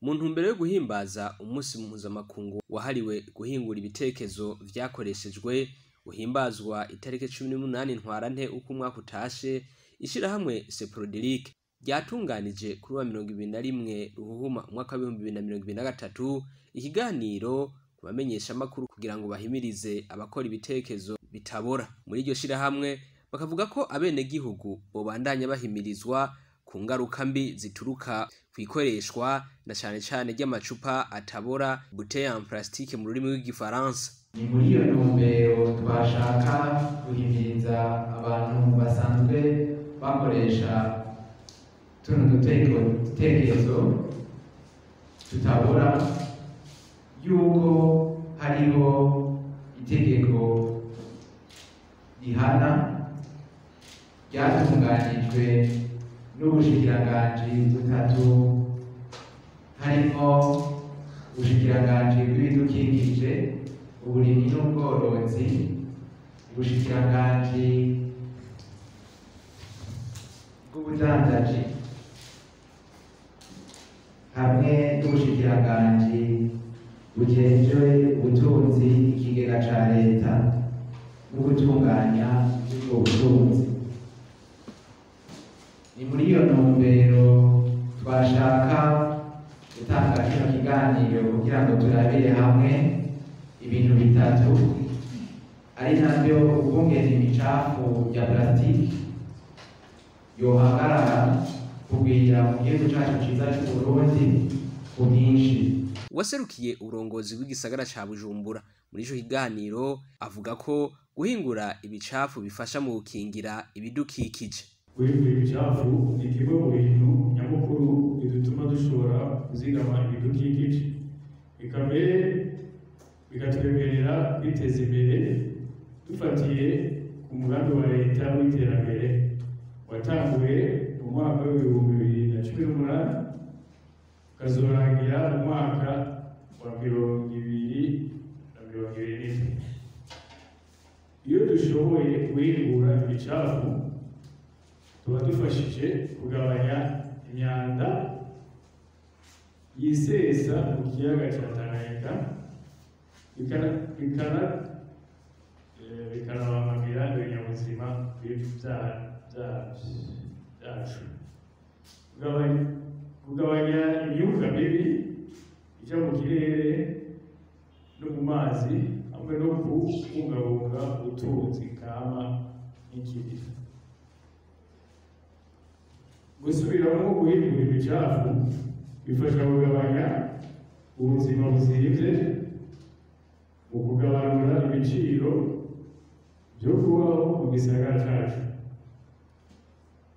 Mu ntumbero yo guhimbaza umunsi mpuzamakungu wahariwe guhingura ibitekezo vyakoreshejwe, uhimbazwa itariki 18 Ntwarante uko umwaka utashe, ishirahamwe Seprodelic ryatunganije kuri wa 21 Ruhuhuma umwaka wa 2023 ikiganiro ku bamenyeshamakuru kugira ngo bahimirize abakora ibitekezo bitabora. Muri iryo shirahamwe bakavuga ko abenegihugu bobandanya bahimirizwa ku ngaruka mbi zituruka kw'ikoreshwa na cane cane ry'amacupa atabora, bouteille en plastique mu rurimi rw'igifaransa. Ni muri iyo ntumbero twashaka guhimiriza abantu basanzwe bakoresha tuno dutekerezo tutabora yuko hariho itegeko rihana ryatunganijwe n'ubushikiranganji butatu, harimo ubushikiranganji bw'ibidukikije, uburimyi n'ubworozi, ubushikiranganji bw'ubudandaji hamwe n'ubushikiranganji bujejwe ubutunzi, ikigega ca leta no gutunganya ubwo butunzi. Ni muri iyo ntumbero twashaka gutanga kino kiganiro kugira ngo turabire hamwe ibintu bitatu, ari navyo ukungene imicafu ya plastiki yohagarara kugwira mu gihugu cacu ciza c'Uburundi ku bwinshi. Uwaserukiye uburongozi bw'igisagara ca Bujumbura muri ico kiganiro avuga ko guhingura ibicafu bifasha mu gukingira ibidukikije. Guhingura ibicafu ni kimwe mu bintu nyamukuru bidutuma dushobora kuzigama ibidukikije, eka mbere bikatwemerera kwiteza imbere dufatiye ku mugambi wa leta w'iterambere watanguye mu mwaka w'2018 ukazorangira mu mwaka wa 2027. Iyo dushoboye guhingura ibicafu tuba dufashije kugabanya imyanda yisesa mu kiyaga ca Tanganyika, bikanabangamira ibinyabuzima vyacu. Kugabanya imyuka mibi ija mu kirere no mu mazi, hamwe no kubungabunga ubutunzi kama nk'ikibira. Gusubiramo guhingura ibicafu bifasha kugabanya ubuzima buzimvye mu kugabanura ibiciro vyo kubaho mu gisagara cacu.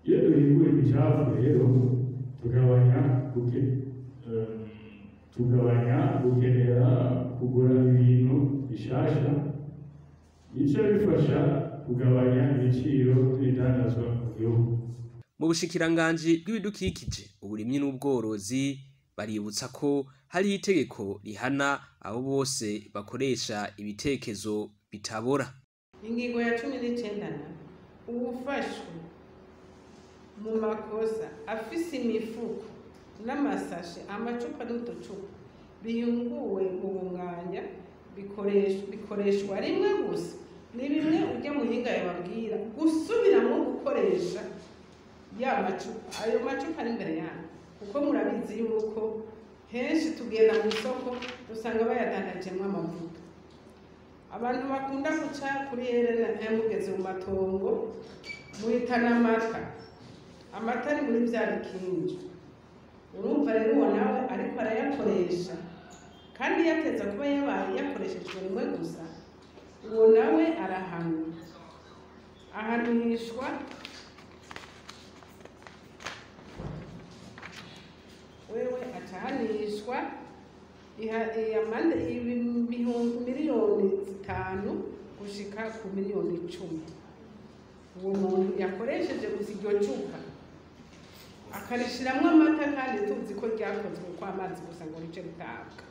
Iyo duhingura ibicafu rero tugabanya gukenera kugura ibintu bishasha, bica bifasha kugabanya ibiciro vy'ibidandazwa mu gihugu. Mu bushikiranganji bw'ibidukikije, uburimyi n'ubworozi baributsa ko hariho itegeko rihana abo bose bakoresha ibitekezo bitabora. Ingingo ya 19 na uwufashwe mu makosa afise imifuko n'amasashe, amacupa n'uducupa bihunguwe mu bunganya bikoreshwa rimwe gusa, ni bimwe ujya muhinga yababwira gusubiramo gukoresha ya macupa, ayo macupa ari imbere yanyu, kuko murabizi yuko henshi tugenda mu isoko usanga bayadandajemwo amavuta. Abantu bakunda guca kuri RNM mugeze mu matongo muhitana amata, amata ari muri vya bikinju. Urumva rero uwo nawe ariko arayakoresha, kandi yateza kuba yabaye yakoreshejwe rimwe gusa, uwo nawe arahanwa, ahanishwa wewe acahanishwa amande 5 miliyoni gushika ku 10 miliyoni. Uwo muntu yakoresheje gusa iryo cupa akarishiramwo amata, kandi tuzi ko ryakozwe kw'amazi gusa ngo rice ritabwa.